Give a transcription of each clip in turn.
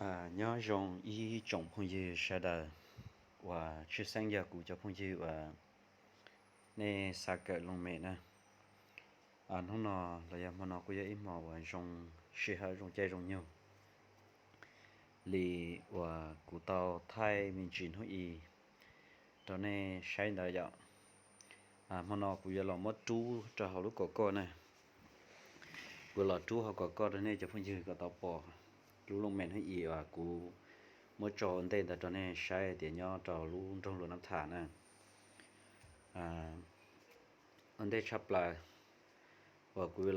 Nyob zoo ib tsoom phooj ywg sawv daws uas tshwj xeeb yog kuv cov phooj ywg uas nej xav kawm looj mem na. Hnub no los yog hmo no kuj yog ib hmo uas zoo sij hawm zoo caij zoo nyoog li uas kuv tau thaij me ntsis hnub i rau nej saib ntawd yom. Hmo no kuv yuav los muab rub rau hauv lub kom koj na. Kuv los rub hauv kom koj rau nej cov phooj ywg kom tau pom lub looj mem hnub i uas kuv muab tso ua ntej ntawd rau nej saib tias nyob rau lub nroog Luam Nab Tham na. Ua ntej tshaj plaws uas kuv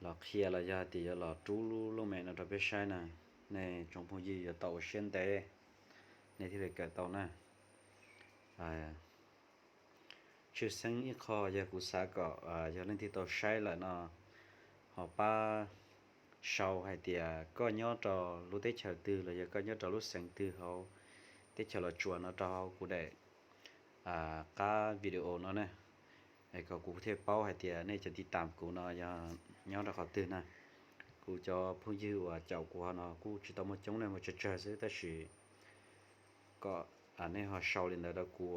los qhia los yog tias yuav los rub lub looj mem no rau peb saib na, nej tsoom phooj ywg yuav tau ua siab ntev nej thiaj li kawm tau na. Tshwj xeeb ib qho yog kuv xav kom yog leej twg tau saib lawm no ho pab sau hais tias koj nyob rau lub teb chaws twg los yog koj nyob rau lub xeev twg hauv teb chaws Los Tsuas no rau hauv kuv daim qab video no na, kom kuv thiaj paub hais tias nej cov tiv tam kuv no yog nyob rau qhov twg na. Kuv cov phooj ywg uas caum kuv ho no kuj tsis tau muaj coob na, muaj tsawg tsawg xwb tab sis kom nej ho sau li ntawd rau kuv,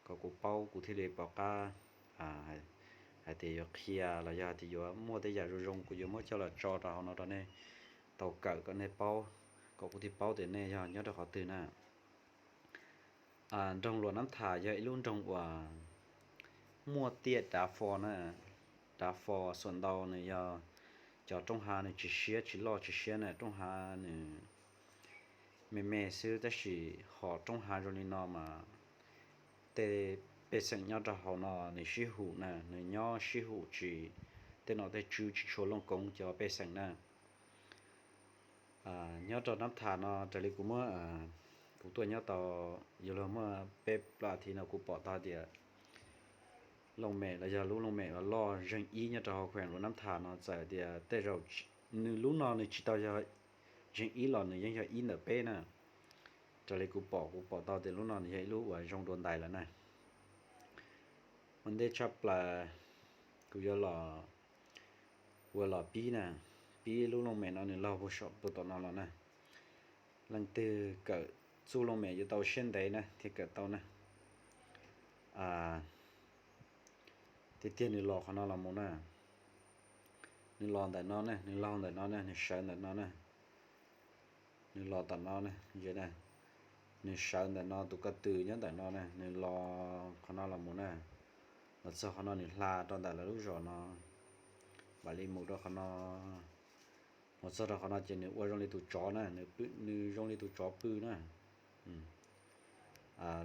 kom kuv paub kuv thiaj li pom qab hais tias yuav qhia los yog tias yuav muaj tej yam zoo zoo kuv yuav muab coj los tso rau hauv no rau nej tau kawm kom nej paub, kom kuv thiaj paub tias nej yog nyob rau qhov twg na. Nroog Luam Nab Tham yog ib lub nroog uas muaj tiaj dav fo na. Dav fo xuam ntau nws yog cov roob hav nws tsis siab, tsis loj tsis siab na, roob hav nws me me xwb tab sis hom roob hav zoo li no mas tej pej xeem nyob rau hauv no nws sib hum na, nws nyob sib hum tsis, tej nom tej tswv tsis tshua looj koob cov pej xeem na. Nyob rau Nab Tham no raws li kuv muab, kuv tuaj nyob tau yuav luag muaj peb plaub thiv no kuv pom tau tias looj mem los yog lub looj mem uas loj zeeg ib nyob rau hauv khueem Luam Nab Tham no txawm tias tej zaum nws lub no nws tsis tau yog zeeg ib los nws yeej yog ib ntawm peb na. Raws li kuv pom, kuv pom tau tias lub no nws yog ib lub uas zoo dua ntais lawm na. Ua ntej tshaj plaws kuv yuav los, kuv yuav los pib na, pib lub looj mem no nws laug puag saum puag tom no los na. Leej twg kawm txuj looj mem yuav tau siab ntev na thiaj kawm tau na. Tiag tiag nws los qhov no los mus na, nws los ntawm no na, nws laug ntawm no na, nws sawv ntawm no na, nws los tom no na, nws sawv ntawm no, tus ko tw nyob ntawm no na, nws los qhov no los mus na, los txog qhov no nws hla rau ntawm lawv lub zos no, mam li mus rau qhov no, mus txog rau qhov no ces nws ua zoo li tus tsov na, nws zoo li tus tsov pw na.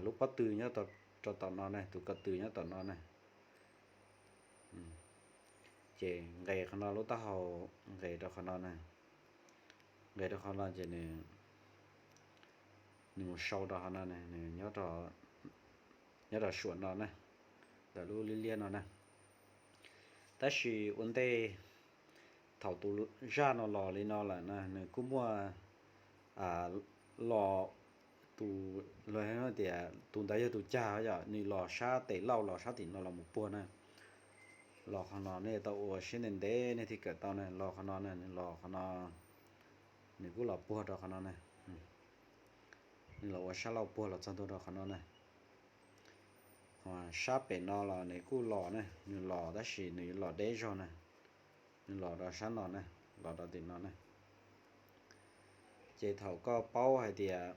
Lub pob tw nyob rau tom no ne, tus ko tw nyob tom no ne. Ces nqes qhov no lub taub hau, nqes rau qhov no ne, nqes rau qhov no ces nws, nws mus sau rau qhov no ne, nws nyob rau suam no na, ntawm lub liab liab no na. Tab sis ua ntej thaum tus zaj no los li no lawm na, nws kuj muaj los, tus, tias tus ntawd yog tus cag yom, nws los sab tes lauj, los sab tim no los mus puag na. Los qhov no nej tau ua siab ntev ntev nej thiaj kawm tau na, los qhov no na, nws los qhov no, nws kuj los puag rau qhov no na. Nws los ua sab lauj puag los txog ntua rau qhov no na. Ho sab pem no los nws kuj los na, nws los tab sis nws yuav los deb zog na, nws los rau sab no na, los rau tim no na. Ces thaum koj paub hais tias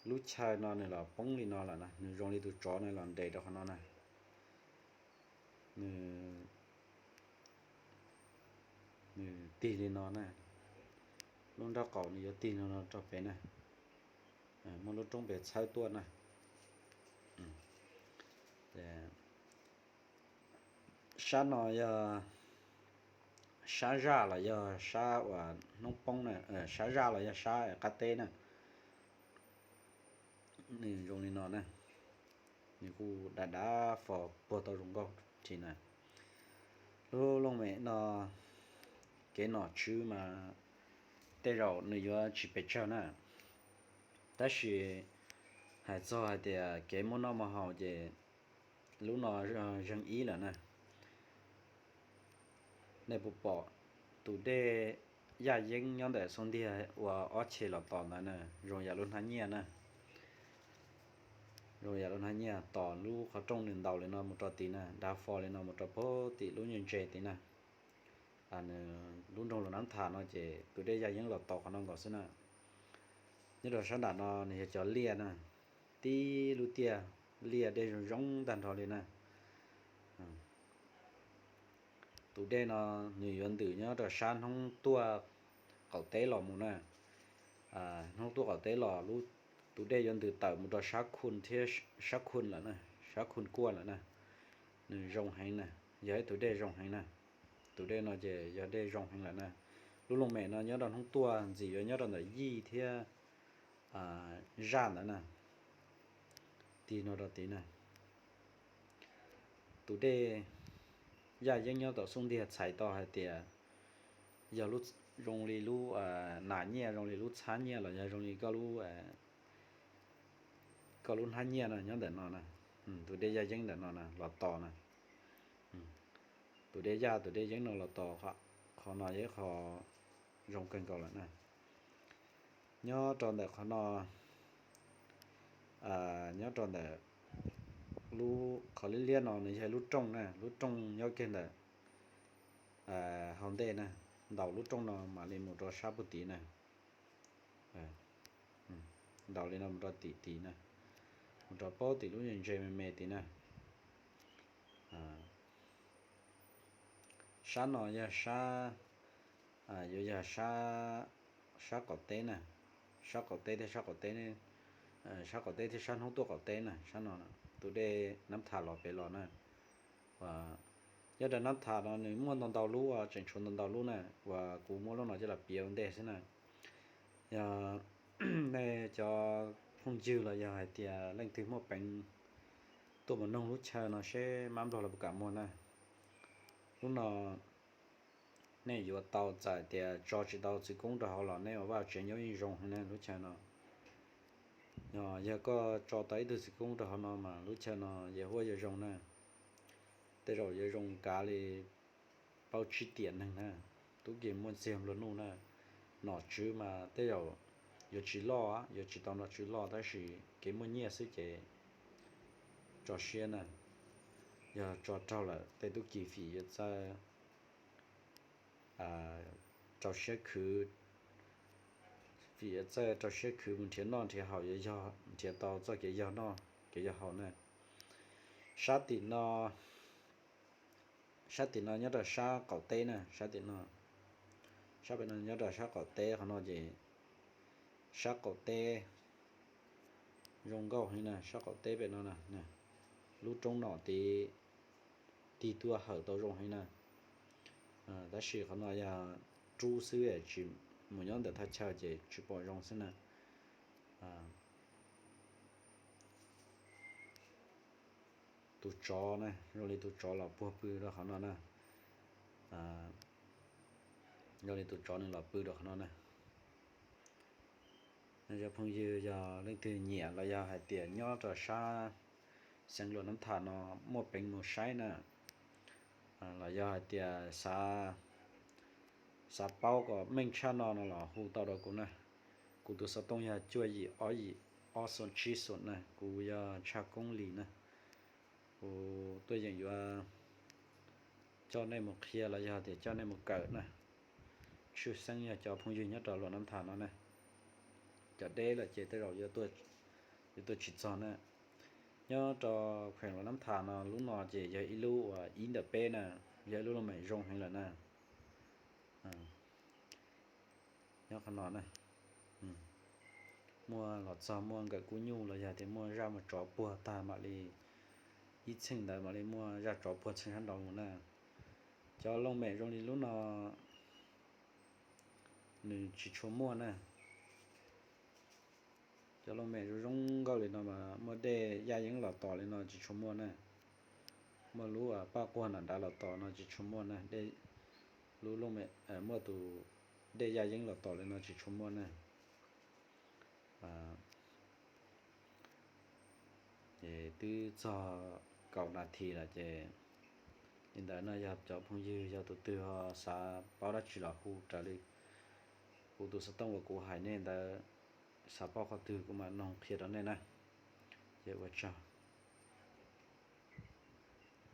lub chaw no nws los poob li no lawm na, nws zoo li tus tsov na los nres rau qhov no na, nws, nws tig li no na, lub nraub qaum nws yuav tig li no rau pem na, muaj lub roob pem txhawb tuaj na. Sab no yog sab zaj los yog sab uas hnub poob na, sab zaj los yog sab qab teb na. Nws zoo li no na, nws kuj dav dav fo puag tau zoo nkauj tsis na. Lub looj mem no kev nom tswv mas tej zaum nws yuav tsis pes tsawg na, tab sis hais txog hais tias kev muaj noj muaj haus ces lub no zeeg ib lawm na. Nej puas pom tus dej yaj yeeb nyob ntawm xub ntiag ua ob che los tos ntawd na, zoo yam lub hnab nyiaj na. Zoo yam lub hnab nyiaj tos lub qhov rooj nws ntaus li no mus rau tid na, dav fo li no mus rau pem tim lub nyuag ntse tid na. Nws lub nroog Luam Nab Tham no ces tus dej yaj yeeb los tos qhov no nkaus xwb na. Nyob rau sab nram no nws yog cov liaj na, tib lub tiaj liaj dej zoo zoo tag nrho li na. Tus dej no nws yuav ntws nyob rau sab hnub tuaj qaum teb los mus na. Hnub tuaj qaum teb los lub, tus dej yuav ntws tawm mus rau sab khu thiab, sab khu lawm na, sab khu kuaj lawm na. Nws zoo heev na, yog ib tug dej zoo heev na. Tus dej no ces yog dej zoo heev lawm na. Lub looj mem no nyob rau hnub tuaj ntxim yuav nyob rau ntawm yij thiab zaj ntawd na. Tig no rau tid na. Tus dej yaj yeeb nyob tom xub ntiag txhais tau hais tias yog lub, zoo li lub nas nyiaj, zoo li lub txhab nyiaj los yog zoo li koj lub, koj lub hnab nyiaj no nyob ntawm no na. Tus dej yaj yeeb ntawm no na los tos na. Tus dej yaj tus dej yeeb no los tos, qhov no yog ib qho zoo kawg nkaus lawm na. Nyob rau ntawm qhov no, nyob rau ntawm lub qhov liab liab no nws yog lub rooj na, lub rooj nyob kiag ntawm hauv ntej na. Ntaus lub rooj no mam li mus rau sab puag tid na. Ntaus li no mus rau tim tid na, mus rau pem tim lub ntse me me tid na. Sab no yog sab, yuav yog sab qaum teb na, sab qaum teb thiab sab qaum teb, sab qaum teb thiab sab hnub tuaj qaum teb na, sab no tus dej Nab Tham los pem los na. Nyob rau Nab Tham no nws muaj ntau ntau lub, tseem tshuav ntau ntau lub na, uas kuv muab lub no coj los piav ua ntej xwb na. Yog nej cov phooj ywg los yog hais tias leej twg muaj peev tuaj mus noog lub chaw no seb mab nplog los puas kam muag na. Lub no nej yuav tau, txawm tias tso tsis tau txiv koob rau hauv los nej ua vaj tsev nyob yeej zoo heev na lub chaw no. Yog koj tso tau ib tug txiv koob rau hauv no mas lub chaw no yuav huaj yuav zoo na. Tej zaum yuav zoo kav li plaub tsib tiam neeg na, tub ki muaj txiag nplua nuj na. Nom tswv mas tej zaum yuav tsis loj, yuav tsis tau nom tswv loj tab sis kev muaj nyiaj xwb ces tso siab na. Yog tso raug lawm tej tub ki fim yuav txawj rau siab khwv, fim yuav txawj rau siab khwv mus nrhiav noj nrhiav haus yuav yog, nrhiav tau txoj kev yog noj kev yog haus na. Sab tim no, sab tim no nyob rau sab qaum teb na, sab tim no, sab pem no nyob rau sab qaum teb qhov no ces sab qaum teb zoo nkauj heev na, sab qaum teb pem no na, lub roob nom tid tig tuaj hawm tau zoo heev na. Tab sis qhov no yog rub xwb tsis, mus nyob ntawm thaj chaw ces tsis pom zoo xwb na. Tus tsov na, zoo li tus tsov los puag pw rau qhov no na. Zoo li tus tsov nws los pw rau qhov no na. Cov phooj ywg yog leej twg nyiam los yog hais tias nyob rau sab xeev Luam Nab Tham no muaj peev mus saib na, los yog hais tias xav, xav paub kom meej tshaj no no los hu tau rau kuv na. Kuv tus xov tooj yog cuaj yim ob yim ob xoom tsib xoom na, kuv yog Tshaj Koob Lis na. Kuv tuaj yeem yuav coj nej mus qhia los yog tias coj nej mus kawm na. Tshwj xeeb yog cov phooj ywg nyob rau Luam Nab Tham no na. Cov deb lawm ces tej zaum yuav tuaj tsis txog na. Nyob rau kheem Luam Nab Tham no lub no ces yog ib lub uas ib ntawm peb na, yog ib lub looj mem zoo heev lawm na. Nyob qhov no na, muaj los txog muaj nkawm kub nyuj los yog tias muaj zaj muaj tsov puag tag mam li ib txheej ntawd mam li muaj zaj tsov puag txheej sab nraud mus na. Cov looj mem zoo li lub no nws tsis tshua muaj na. Cov looj mem zoo zoo nkauj li no mas muaj dej yaj yeeb los tos li no tsis tshua muaj na. Muaj lub paj quag nram nrad los tos no tsis tshua muaj na. Lub looj mem muaj tus dej yaj yeeb los tos li no tsis tshua muaj na. Ces twb txog kaum nas this lawm ces li ntawd no yog cov phooj ywg yog tus twg ho xav paub dab tsi los hu raws li Kuv tus xov tooj uas kuv hais nej ntawd, xav paub qhov twg kuv mam noog qhia rau nej na. Ces ua tsaug.